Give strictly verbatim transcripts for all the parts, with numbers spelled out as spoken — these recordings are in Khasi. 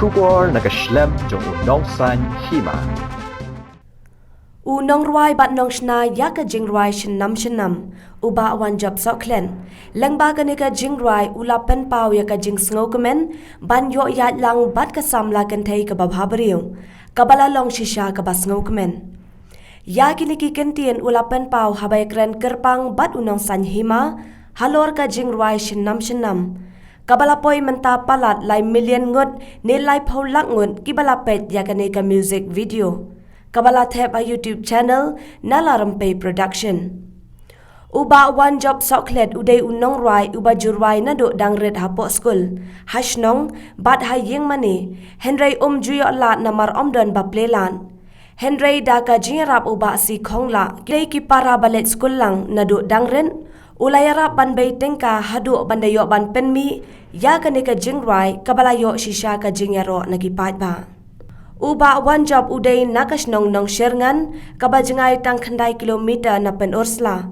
Khubor na ka shlem jong u Nongsaiñ Hima. U nongrwai bad nongshna ïa ka jingrwai shnam shnam, u Bah Wanjop Sohkhlet, lyngba kane ka jingrwai u la pynpaw ïa ka jingsngewkmen ban ïoh ïaid lang bad ka samla kynthei kaba bhabriew, kaba la long shisha kaba sngewkmen. Ïa kine ki kyntien u la pynpaw haba ïakren kyrpang bad u Nongsaiñ Hima halor ka jingrwai shnam shnam, kaba la poi mynta palat lai million ngut ne laiphew lak ngut kiba la peit ïa kane ka music video, kaba la thep ha YouTube channel na la Rympei Production. U Bah Wanjop Sohkhlet u dei u nongrwai uba ju rwai naduh dang rit hapoh skul, ha shnong bad ha ïing mane, hynrei um ju ïoh lad namar ym don ba plie lad. Hynrei da ka jingïarap u Bah C. Khonglah, ki dei ki para ba leit skul lang naduh dang rit, u la ïarap ban bei tyngka haduh ban da ïoh ban pynmih ïa kane ka jingrwai, kaba la ïoh shisha ka jingïaroh na ki paidbah. U Bah Wanjop u dei na ka shnong Nongshyrngan, kaba jngai tang khyndai kilometer na Pynursla.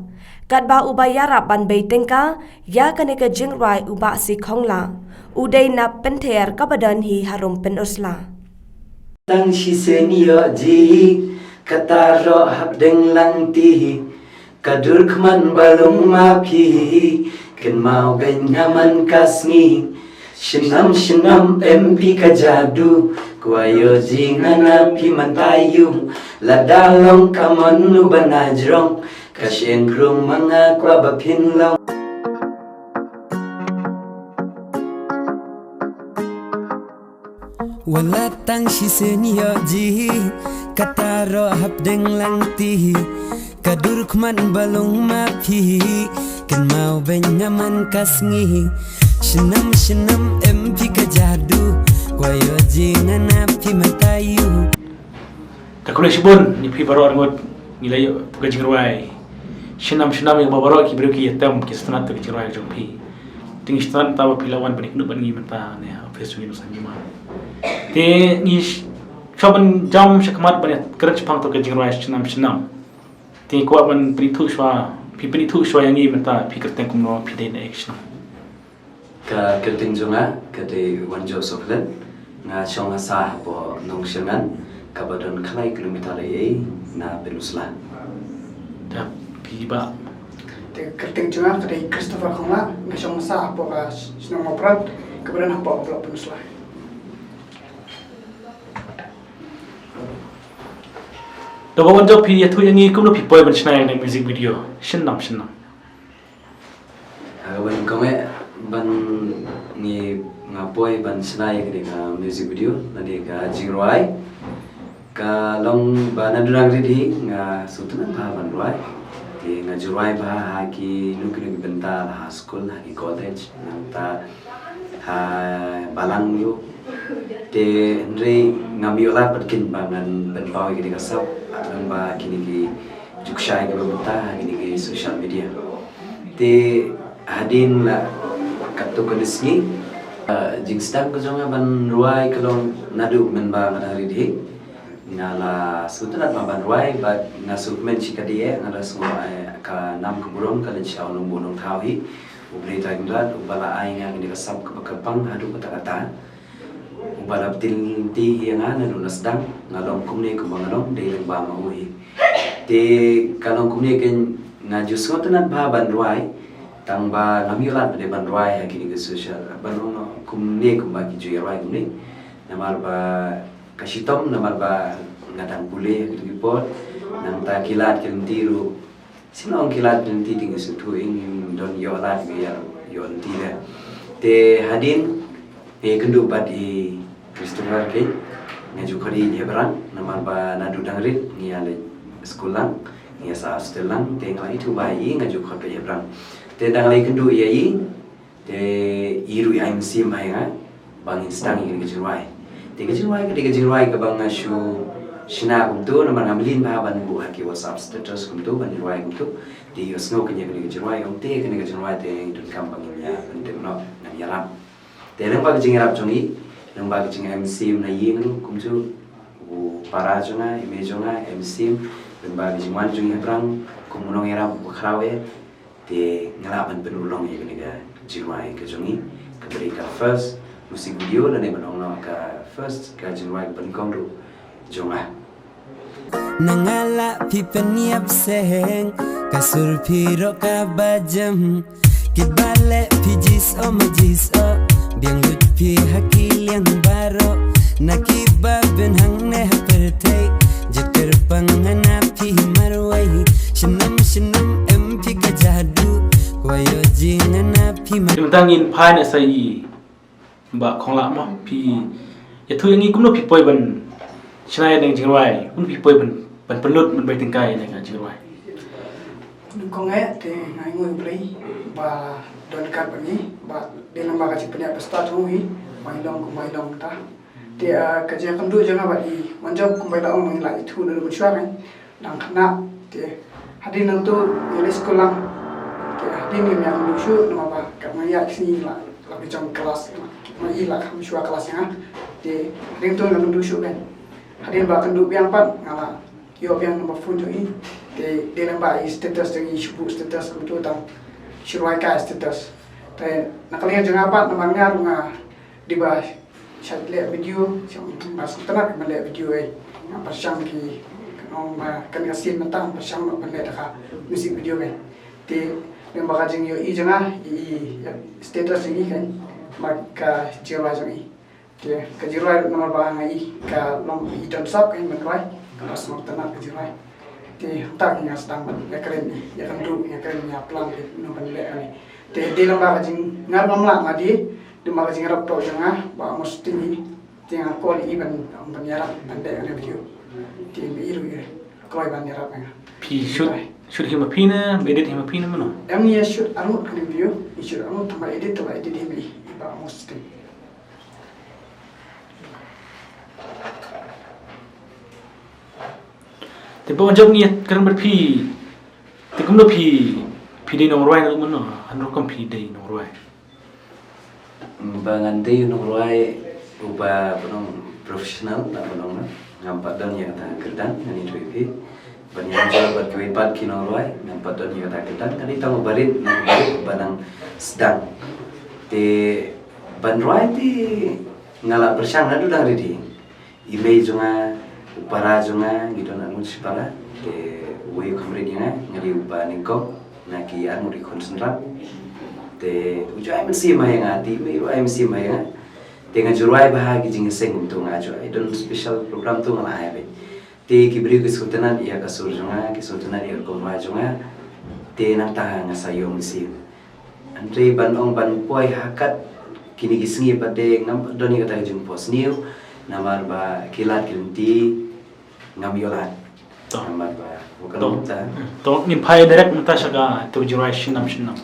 Katba uba ïarap ban bei tyngka ïa kane ka jingrwai u Bah C. Khonglah, u dei na Pynther kaba don hi harum Pynursla. Tang shisien ïoh jingïarap, kata ruh hapdeng langti. Ka dur khmat ba long ma phi, kynmaw beiñ nga man ka sngi. Shnam shnam em phi ka jadu, kwah ïoh jingïarap na phi mynta ïa u. Lada long ka mon u ba na jrong, ka shynrang ma nga kwah ba phin long. Wat la tang shisien ïoh jingïarap, kata ruh hapdeng langti. Ka dur khmat ba long ma phi, kynmaw beiñ nga man ka sngi. Shnam shnam em phi ka jadu, kwah ïoh jingïarap na phi mynta ïa u. Ka khublei shibun ïa phi baroh arngut, ngi la ïoh ka jingrwai shnam shnam ïa baroh ki briew ki ïatem ki sngewtynnat ïa ka jingrwai jong phi. Te ngi sngewtynnat ba phi la wan ban ïakynduh bad ngi mynta ne ha office jong ngi Nongsaiñ Hima. Te ngi sh- shuwa ban jam shakhmat ban ïakren shaphang ïa ka jingrwai shnam shnam. Te ngi kwah ban pynithuh shuwa, phi pynithuh shuwa ïa ngi mynta phi kyrteng kumno, phi dei na ei ka shnong. Ka kyrteng jong nga ka dei Wanjop Sohkhlet, nga shong ha sha hapoh Nongshyrngan, kaba don khyndai kilometer lei na Pynursla. Te phi bah? Te ka kyrteng jong nga ka dei Christopher Khonglah, nga shong ha sha hapoh ka shnong Mawprat, kaba don hapoh block Pynursla. Te bah Wanjop, phi ïathuh ïa ngi kumno phi poi ban shna ïa kane ka music video, shnam shnam. Ah, wan kong eh, ban ngi nga poi ban shna ïa kane ka music video, lane ka jingrwai. Ka long ba naduh dang rit hi nga sngewtynnat bha ban rwai. Te nga ju rwai bha ha kino kino ki bynta, la ha skul, ha ki college, nangta ha balang ruh. Te hynrei ngam ïoh lad bad kin ba ngan pynpaw ïa kine ki sap, ngan ba kine ki ju kshaid ki ba mynta ha kine ki social media. Te hadien la katto katne sngi, ah, jingsdang ka jong nga ban rwai ka long naduh mynba nga dang rit hi. Nga la sngewtynnat bha ban rwai bad nga sngewkmen shikatdei, nga la sngew, eh, ka nam ka burom ka la shu long bun long thaw hi. U Blei Trai Kynrad uba la ai nga kane ka sap kaba kyrpang haduh katta katta. Uba la pynthikna ïa nga naduh na sdang, nga long kumne kumba nga long dei lyngba ma u hi. Te ka long kumne kein, nga ju sngewtynnat bha ban rwai, tang ba ngam ïoh lad ba dei ban rwai ha kine ki social, ban long kumne kumba ki ju ïa rwai kumne. Namar ba ka shitom, namar ba nga dang pule ha kito ki por, nangta ki lad ki lynti ruh, shim ong ki lad ki lynti te ngi sngewthuh ïa ngi, don ïoh lad ngi ïa ïoh lynti de. Te hadien nga ïakynduh bad i Christopher kein, nga ju khot ïa i Hebrang, namar ba naduh dang rit ngi ïa leit skul lang, ngi ïa sah hostel lang, te nga la ithuh bha ïa i, nga ju khot bad i Hebrang. Te dang la ïakynduh ïa i, te i ruh i ai mynsiem ha nga ba ngin sdang ïa kane ka jingrwai. Te ka jingrwai ka dei ka jingrwai kaba nga shu shna kumto, namar ngam mlien bha ban buh ha ki WhatsApp status kumto, ban rwai kumto. Te i ïohsngew kein ïa kane ka jingrwai, i ong te kane ka jingrwai te donkam ba ngin ïa pyntip noh, ngin ïarap. Te lyngba ka jingïarap jong i, lyngba ka jingai mynsiem na ïing ruh kumjuh, u para jong nga, i mei jong nga, i ai mynsiem, lyngba ka jingwan jong i Hebrang kum u nongïarap uba khraw eh. Te nga lah ban pynurlong ïa kane ka jingrwai ka jong i, kaba dei ka first Music video lane ban ong noh ka first ka jingrwai kaba nyngkong ruh jong nga. Nangala phi pynïap seng, ka sur phi rok ka bajem. Kiba leh phi jis o ma jis o, biang lut phi ha ki liang baroh. Na kiba bin hangne ha pyrthei, jytter pang hana phi marwei. Shnam shnam em phi ka jadu, kwa yo jing hana phi mar- Mynta ngin phai na sa i Bah Khonglah mo, phi ïathuh ïa ngi kumno phi poi ban shna ïa dang jingrwai, kumno phi poi ban ban pynlut ban bai tyngkai ïa dang jingrwai. Kong eh te ngai ngui blei ba don kat ba ngi ba de nang ba ka chi pynïap ba start ngi ba ngi long kum ba ngi long ta. Te ah, ka jingkynduh jong nga ba i man jong kum ba la ong ngi la i thu na lu shuwa ngai. Dang khynnah te hadien nangtu ngi leit skul lang. Te hadien ngim ïa kynduh shuh namar ba kat ma ïa ki sngi la la phi jong klas ma i la kham shuwa klas ïa nga. Te hadien nangtu ngim ïa kynduh shuh kan. Hadien ba kynduh biang pat nga la ïoh biang number phone jong i. Te dei lang ba i status jong i shu buh status kumtu tang shu rwai kai status. Te na ka liang jong nga pat namar nga ruh nga dei ba shait leh video, shong nga sngewtynnat ban leh video eh. Nga pyrshang ki, ka nong ba kane ka scene mynta nga pyrshang ban leh da ka music video eh. Te lem ba ka jingïohi jong nga i, i status jong i kan ba ka jingrwai jong i. Te ka jingrwai namar ba nga i ka long i don sap kan ban rwai. Ka long sngewtynnat ka jingrwai. Te hangta ki nga sdang ban ïakren, ïakynduh, ïakren, ïaplan, ïa nong ban leh kane. Te dei lang ba ka jing, nga ruh ngam lah nga dei, dei ba ka jingïarap to jong nga ba mos ting i, te nga call i ban, ban ïarap ban leh kane video. Te me i ruh i kloi ban ïarap ïa nga. Phi shoot, shoot hi ma phi ne, edit hi ma phi ne mano? Em, ngi ïa shoot arngut kane video, ngi shoot arngut tang ba edit, tang ba edit hi ma i, i ba mos ting. Te ba wan jop ngi kren bad phi. Te kumno phi, phi dei nongrwai na mano, hynrei kum phi dei nongrwai. Ba ngan dei nongrwai uba, ba nong professional na ba nong na. Ngam pat don ïa kata ka kyrdan, ngan ïathuh ïa phi. Ban ïa jor bad kiwei pat ki nongrwai, ngam pat don ïa kata ka kyrdan, ngan dei tang uba rit, nang uba rit, ba nang sdang. Te ban rwai te nga la pyrshang naduh dang rit hi. I mei jong nga, u para jong nga, ngi don arngut shipara. Te uwei u kham rit ïa nga, nga dei uba nyngkong na ki arngut ki khun shynrang. Te u ju ai mynsiem ha ïa nga, te i mei ruh ai mynsiem ha ïa nga. Te nga ju rwai bha ki jingïaseng kumto, nga ju ai, don special program to nga la ai beit. Te ki briew ki sngewtynnat ïa ka sur jong nga, ki sngewtynnat ïa ka rukom rwai jong nga. Te nangta nga sa ïoh mynsiem. Hynrei ban ong ban poi ha kat kine ki sngi pat de ngam pat don ïa kata ka jingphohsniew namar ba ki lad ki lynti ngam ïoh lad. To. Namar ba u ka To. Nangta. To ngin phai direct mynta sha ka to jingrwai Shnam Shnam.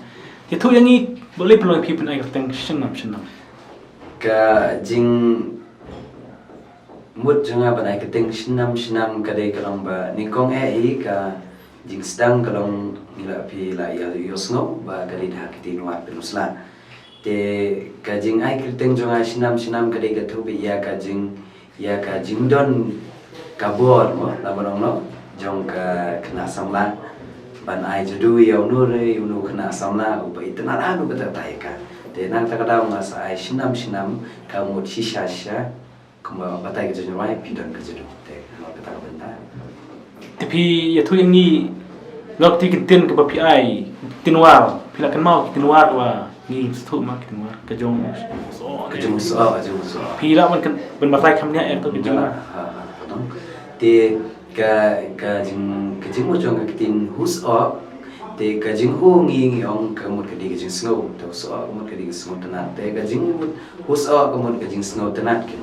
Te to ïa ngi balei pynlong phi pynai kyrteng Shnam Shnam. Ka jing mut jong nga ban ai kyrteng Shnam Shnam ka dei ka long ba nyngkong eh hi ka jingsdang ka long ngi la phi la ïa ïohsngew ba ka dei da ha ki ktien War Pynursla. Te ka jingai kyrteng jong nga Shnam Shnam ka dei ka thup ïa ka jing, ïa ka jingdon ka bor mo la ba long no jong ka khynnah samla ban ai jadu ïa uno re uno khynnah samla uba itynnad ha uno kata kata ïa ka. Te nangta ka daw nga sa ai Shnam Shnam ka mut shisha shisha. Kumba batai ka jingrwai phi don ka jadu te nga kata ka bynta. Te phi ïathuh ïa ngi nga kti ktien kaba phi ai ktien War phi la kynmaw ktien War wa ngi sngewthuh ma ktien War ka jong ka jong so ka jong so. Phi la ban kan ban batai kham nia ïa to ka jong. Ha ha. Te ka ka jing ka jingmut jong ka ktien husoh te ka jinghu ngi ngi ong ka mut ka dei ka jingsngew te husoh ka mut ka dei ka sngewtynnat te ka jingmut husoh ka mut ka jingsngewtynnat kin.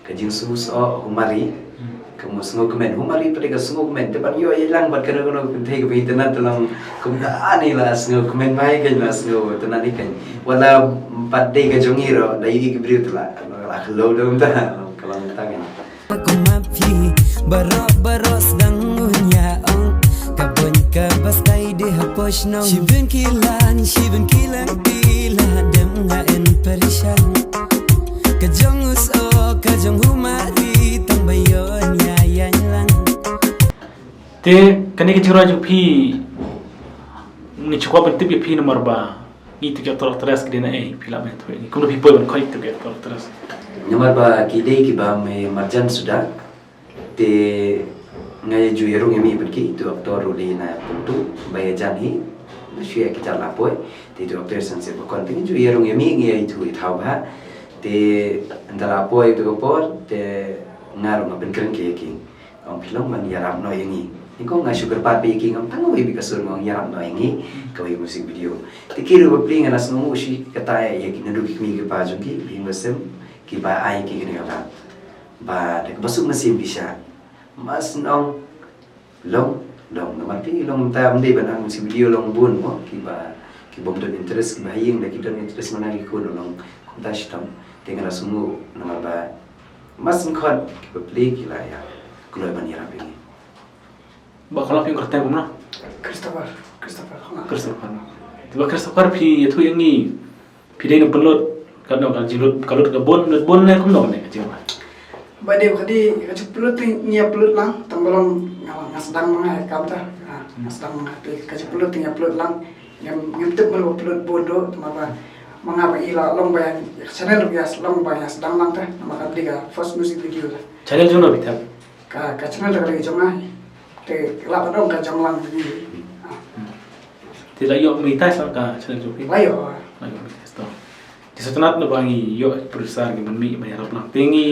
Ka jinghusoh humari ka mut sngewkmen humari pat ka sngewkmen te ban ïoh ïa lang bad kano kano kynthei kaba itynnad te long kumta ani la sngewkmen mai kan la sngewtynnad ni kan wala pat dei ka jong ngi ruh da ïohi ki briew te la la khlo dum ta ka long ta kan. Kumaphi barok barok sdang un ïa ong ka bun ka baskai dei ha posh nong shibun kilan shibun kilan pila dem nga en parishan. Ka jong us o ka jong humari tang bayon ya yan lang. Te kane ka jingrwai jong phi ngi chukwah ban tip ïa phi namar ba Ïa ki actor actress ki dei na ei, phi lah ban ïathuh ïa ngi kumno phi poi ban khot ïa ki actor actress? Namar ba ki dei kiba me marjan suda. Te nga ju ïarung ïa mi pat ki, tu actor ruh dei na Pungtu ba ïajan hi. Na shu ïa ki jar la poi. Te tu actor san se ba kon te nga ju ïarung ïa mi, ngi ïa ithuh ithaw bha. Te ynda la poi tu ka por te nga ruh nga pynkren ki ïa ki. Ong phi long ban ïarap noh ïa ngi. Ni ko nga shu kyrpad ïa ki, ngam tang wei bit ka sur, nga ong ïarap noh ïa ngi kawei music video. Te ki ruh bapli nga la sngewnguh shi katta ïa ki, naduh ki kmie ki kpa jong ki, phi ïoh ba sem kiba ai ki kane ka lad. Ba da kaba suk mynsiem ki shah. Mas nong long long namar phi long ta ym dei ban ai music video long bun mo, kiba ki bym don interest, kiba ha ïing da ki don interest, mana ki khun long kumta shitom. Te nga la sngewnguh namar ba mas nkhot kiba pli ki la ïa kloi ban ïarap ïa ngi. Ba khlap ïa u kyrteng kumno? Christopher. Christopher. Christopher. Te ba Christopher phi ïathuh ïa ngi, phi dei nong pynlut, ka dei ka jinglut, ka lut ka bun, lut bun ne kumno ne ka jinglut? Ba dei ka dei ka jingpynlut te ngi ïa pynlut lang, tang ba long nga, nga sdang ma nga ïa ka kam ta. Ha, nga sdang ma nga te ka jingpynlut te ngi ïa pynlut lang. Ngam, ngam tip ma nga ba pynlut bun ruh, tang ba ma nga ba i la long ba ïa channel ruh ïa long ba ïa sdang lang ta. Namar ka dei ka first music video ta. Channel jong no phi tip? Ka, ka channel ka dei jong nga. Te la ba dong ka jong lang ni. Te la ïoh monetize lang ka channel jong phi? La ïoh. La ïoh monetize to. Te sa tnat na ba ngi ïoh producer ngi ban mih ban ïarap lang. Te ngi,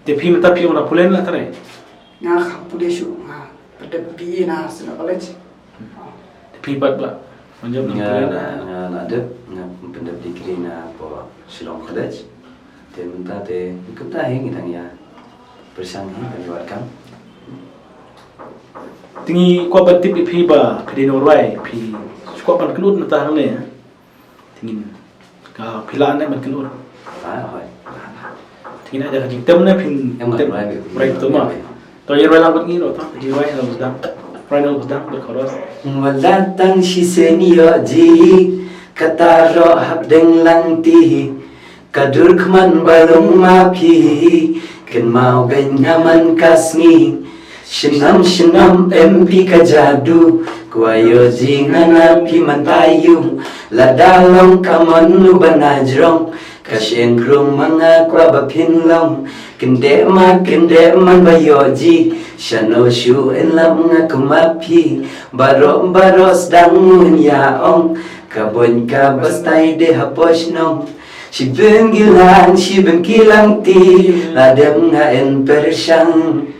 te phi mynta phi ong na pule la tare? Nga kha pule shu, nga pyndep B A na Sina College. Te phi pat ba? Nga la, nga la dep, nga pyndep degree na po Shillong College. Te mynta te kumta hi ngi dang ïa pyrshang hi ban ïa wad kam. Te ngi kwah ban tip ïa phi ba phi dei nongrwai, phi kwah ban kynnoh mynta hangne. Te ngin ka phi lah ne ban kynnoh. Ah, hoi. Te ngin ai da ka jingtem ne phin tip. Em, ngan rwai beit. Rwai to ma. To ïa rwai lang bad ngi ruh to. Ka jingrwai na u sdang. Rwai na u sdang bad chorus. Wat la tang shisien ïoh jih, kata ruh hap deng lang ti. Ka dur khmat ba long ma phi, kynmaw beiñ nga man ka sngi. Shnam shnam em phi ka jadu, kwah ïoh jingïarap phi man taïew. Lada long ka mon u ba na jrong, ka shynrang ma nga kwah ba phin long. Kyndit ma kyndit man ba ïoh jih, shano shuh yn lap nga kum ma phi. Baroh baroh sdang ngun ïa ong, ka bun ka ba stai de hapoh shnong. Shibun ki lang, shibun ki lang ti, la dem nga yn pyrshang.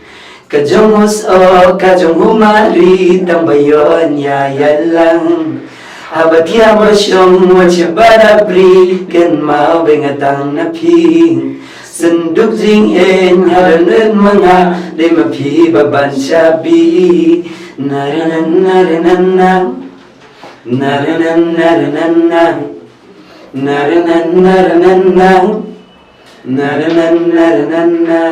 Ka jong u Soh, ka jong u Mari, tang ba ïoh ïa ïa lang. Haba thiah ba shong, wat shah ba da bri, kynmaw beiñ nga tang na phi. Synduk jingïeit, ha rynut ma nga, dei ma phi ba ban shabi. Na ra na na ra na na. Na ra na na ra na na. Na ra na na ra na na. Na ra na na ra na na.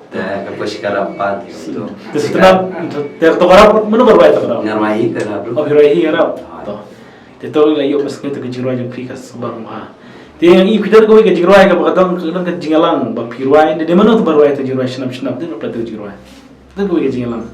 Te ka poi shi ka rap pat tu. Te sa tnat, te to ka rap, mano ba rwai to ka rap? Nga rwai hi ka rap tu. Oh, rwai hi ka rap. Ah. To. Te to la ïoh maskei te ka jingrwai jong phi ka sbang ha. Te ïa ngi phi don kawei ka jingrwai kaba ka dang, ka dang ka jingïalang ba phi rwai, ne dei mano to ba rwai to jingrwai shnam shnam, dei mano phi rwai to jingrwai. Dei kawei ka jingïalang.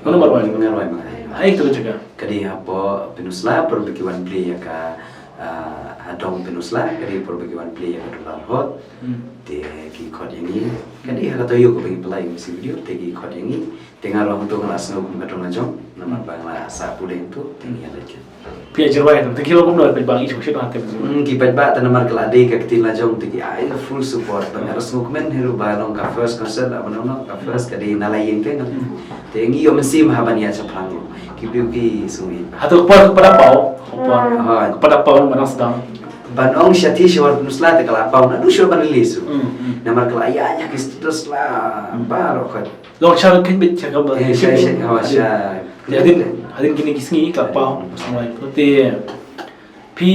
Mano ba rwai? Nga rwai ma nga. Ai to ka jaka. Ka dei hapoh Pynursla, por ba ki wan plie ïa ka, ah, ha dong Pynursla, ka dei por ba ki wan plie ïa ka Dulan Hot. Hmm. Te ki khot ïa ngi. Ka dei ha ka taïew kaba ngi pynlait ïa ka music video, te ki khot ïa ngi. Te nga ruh hangto nga la sngew kum ka dong la jong, namar ba nga la sah pule hangto, te ngi ïa leit. Phi ïa jingrwai hangto, te ki long kumno, paidbah ngi shu shit hangto. Hmm, ki paidbah te namar ka la dei ka ktien la jong te ki ai ka full support. Ba nga la sngew kmen hi ruh ba long ka first concert la ba long ka first ka dei na la ïing te nga. Hmm. Te ngi ïoh mynsiem ha ban ïa shaphrang ruh. Ki briew ki sngew hi. Hato ka por ka pada paw, ka por. Hooid. Ka pada paw ba nang sdang. Ban ong shathie sha Pynursla te ka la paw naduh shuwa ban release ruh. Hmm, hmm. Namar ka la ïaid ha ki status la baroh khoit. Long sha kynbit sha kaba. Eh, sha, sha, oh, sha. Te hadien, hadien kine ki sngi ka la paw. Te phi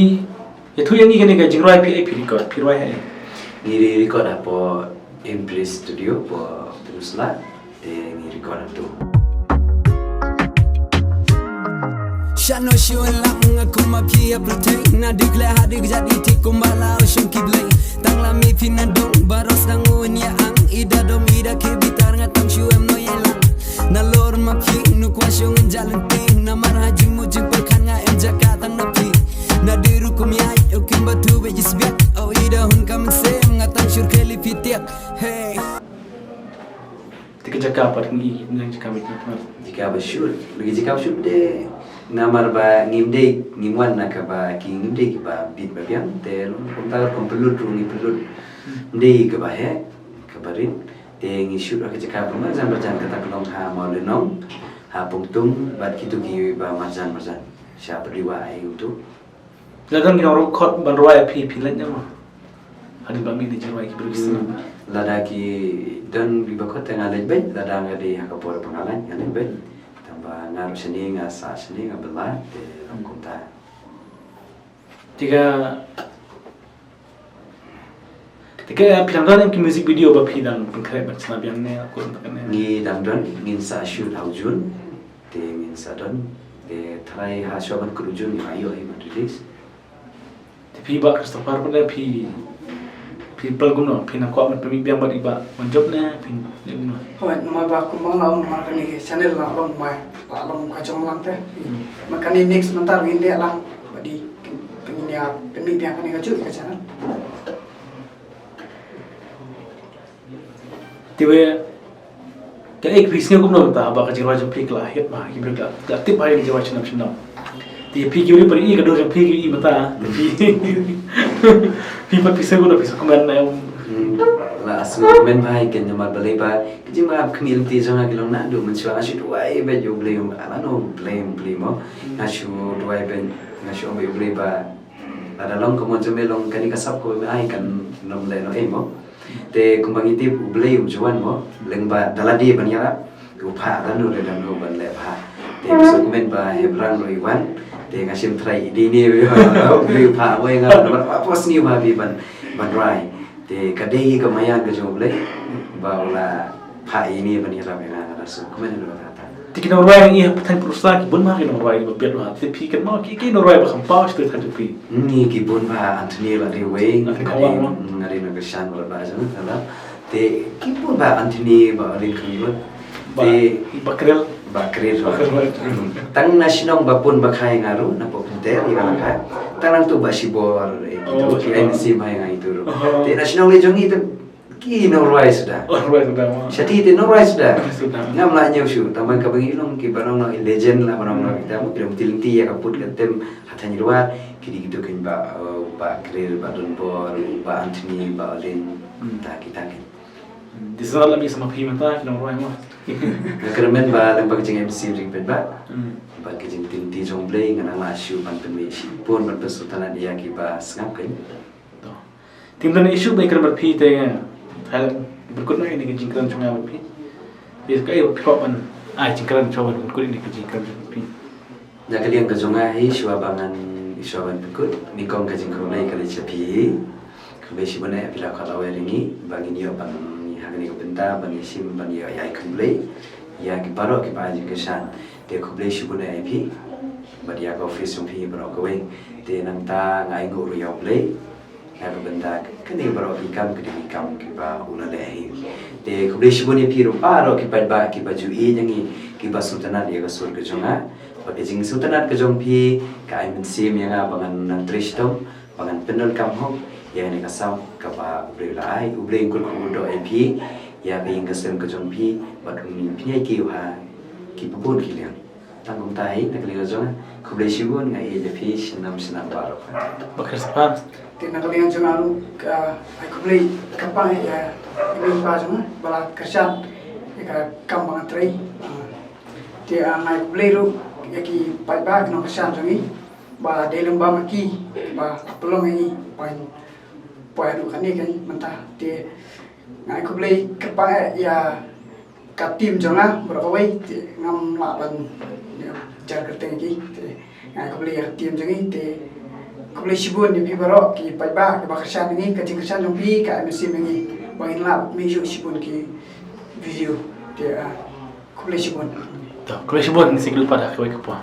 ïathuh ïa ngi kane ka jingrwai phi, eh, phi record, phi rwai ha ei? Ngi record hapoh Empress Studio hapoh Pynursla. Te ngi record hangto. Shano shuh lap nga kum ma phi ïa pyrthei, na dikle ha dik jadi tik kumba la u shong ki blei. Tang la mi phi na dong baroh sdang un ïa ang, ida dom ida ke bitar nga tang shu em no ïa lang. Nalor ma phi nu kwah shong in jalan ting, namar ha jingmut jingpyrkhat nga em jaka tang na phi. Na dei rukum yai, o kim ba tu be jisbiak, o ida hun kam sem, nga tang shur keli phi tiak. Hey. Te ka jaka pat ngi, nang jaka mit mit. Jaka ba shut, lagi jaka ba shut de, namar ba ngim dei, ngim wan na kaba ki ngim dei kiba bit ba biang, te long kumta kum pelut ru ngi pelut. Dei kaba he, kaba rit, te ngi shut ha ka jaka ba marjan marjan kata ka long ha Mawlynnong, ha Pungtung, bad kitu ki ba marjan marjan. Sha Padiwa ai utu. Lada ngi nong rung khot ban rwai phi phi leit ne mo. Hadien ba mi ni jingrwai ki briew ki snam. Lada ki don ki ba khot te nga leit beit, lada nga dei ha ka por ba nga leit nga leit beit. Tang ba nga ruh shane nga sah shane nga bela te long kumta. Te ka te ka phi dang don ki music video ba phi dang pynkhreh ban sna biang ne ko tang ne. Ngi dang don ngin sa shoot ha u June. Te ngin sa don te tharai ha shuwa ban kut u June ngi ïoh hi ban release. Te phi Bah Christopher pynda phi phi plan kumno phi nang kwah ban pynmih biang bad i Bah Wanjop ne phi ne kumno. Hoi, namar ba kumba nga ong namar kane ka channel la long mai la long ka jong lang te. Ma kane next mynta ngin leh lang ba dei pynmih biang kane ka juh ka channel. Te wei ka ek phi sngew kumno mynta ba ka jingrwai jong phi ka la hit ba ki briew ka la tip ba ka jingrwai shnam shnam. Te phi ki ri phi i ka dur jong phi ki i mynta te phi phi pat phi sngew kumno phi sa comment na em. La sngew comment ba i ken namar balei ba ki jingma khmih lynti jong nga ki long naduh mynshuwa nga shu duwai ba ju blei ala no blei blei mo nga shu duwai ba nga shu ong ba ju blei ba lada long ka mon jong me long kane ka sap ko me ai kan nym leh no ei mo. Te kumba ngi tip U Blei um ju wan mo, leng ba da lade ban ïarap u phah da no re da no ban leh phah. Te u suk men ba he brang roi wan. Te nga shim trai i dei ne U Blei u phah wei nga ban ba pos ni ba bi ban ban rai. Te ka dei ka mayan ka jong U Blei ba u la phah i ni ban ïarap ïa nga nga da suk men ba ta ta. Te ki nongrwai ngi ha pateng prusa ki bun ma ki nongrwai ba biat ba te phi kan ma ki ki nongrwai ba kham paw shi te than phi. Ngi ki bun ba Anthony la dei wei Anthony nga dei Kawang, nga dei na ka shan ba ba jong na la. Te ki bun ba Anthony ba dei kham yut. Ba te ba krel. Ba krel. Ba krel. Tang na shnong ba pun ba khai nga ru na pok te i ba khai. Tang nang tu ba shibor eh, ki tu ki N C mai nga itu ru. Te na shnong le jong i tu ki nongrwai suda. Oh, nongrwai suda ma. Shati te nongrwai suda. Nongrwai suda. Ngam la ñiew shu, tang ban ka bangi long ki ba long no legend la ba long no kita mo ki long tilti ïa ka put ka tem ha Thaiñ Ruar ki dei ki tu ken ba uh, ba Krir ba Don Bor ba Anthony ba Olin. Hmm. Ta kita ken. Hmm. Di sa la mi sama phi mynta ki nongrwai ma. Nga kyrmen ba lem ba ka jing M C ring pet ba. Hmm. Ba ka jing tilti jong Blei nga nang la shu ban pynmih shi pun ban pynsultanat ïa ki ba sngap ken. To. Te mynta issue ba i kren bad phi te Thailand, berkut na ini ka jingkren jong nga bad phi. Te ka i phi kwah ban ai jingkren shuwa ban berkut ini ka jingkren jong phi. Na ka liang ka jong nga hi shuwa ba ngan shuwa ban berkut ni kong ka jingkhublei ka leit sha phi hi. Khublei shibun eh phi la kwah lawei ri ngi ba ngin ïoh ban ngi ha kane ka bynta ban ïa shim ban ïoh ïa khublei ïa ki baroh ki ba ai jingkyrshan. Te khublei shibun eh phi bad ïa ka office jong phi baroh kawei. Te nangta nga ai nguh ruh ïa U Blei. Nga ka bynta kane baroh ki kam ki dei ki kam kiba u la leh hi. Te khublei shibun ïa phi ruh baroh ki paidbah kiba ju ïeit ïa ngi kiba sngewtynnat ïa ka sur ka jong nga. Ba ka jingsultanat ka jong phi ka ai mynsiem ïa nga ba ngan nang trei shitom ba ngan pyndonkam hok ïa kane ka sap kaba U Blei u la ai. U Blei un kyrkhu kyrdoh ïa phi ïa ka ïing ka sem ka jong phi bad un pynïaid ki ha kiba bun ki liang. Tang kumta hi na ka liang jong nga. Khublei shibun nga ïeit ïa phi shnam shnam baroh. Bakri Sapar. Te na ka liang jong nga ruh ka ai khublei kyrpang ïa i mei i pa jong nga ba la kyrshan ïa ka kam ba nga trei. Te nga ai khublei ruh ïa ki paidbah ki nongkyrshan jong ngi ba dei lem ba ma ki ba pynlong ïa ngi ba poi haduh kane ka mynta. Te nga ai khublei kyrpang ïa ka team jong nga baroh kawei te ngam lah ban jar kyrteng ki te nga ai khublei ïa ka team jong ngi te khublei shibun ïa phi baroh ki paidbah kiba kyrshan ïa ngi ka jingkyrshan jong phi ka ai mynsiem ïa ngi ba ngin lah ban mih shuh shibun ki video te khublei shibun. To khublei shibun ngi sngewbha da kawei ka por.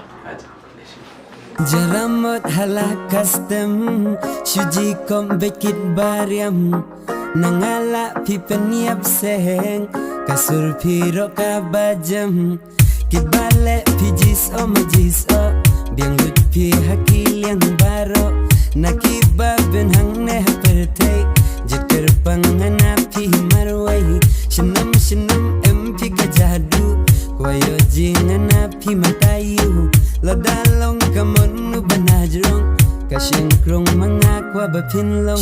Jaramot hala custom shuji kom bekit bariam. Na nga lah phi pynïap seng, ka sur phi ruh ka ba jem. Ki ba leh phi jis o ma jis o, biang lut phi ha ki liang baroh. Na ki ba bun hangne ha pyrthei, jit kyrpang hana phi marwei. Shnam shnam em phi ka jadu, kwah ïoh jingïada phi mynta ïa u. Lada long ka mon u ba na jrong, ka shynkrong ma nga kwah ba phin long.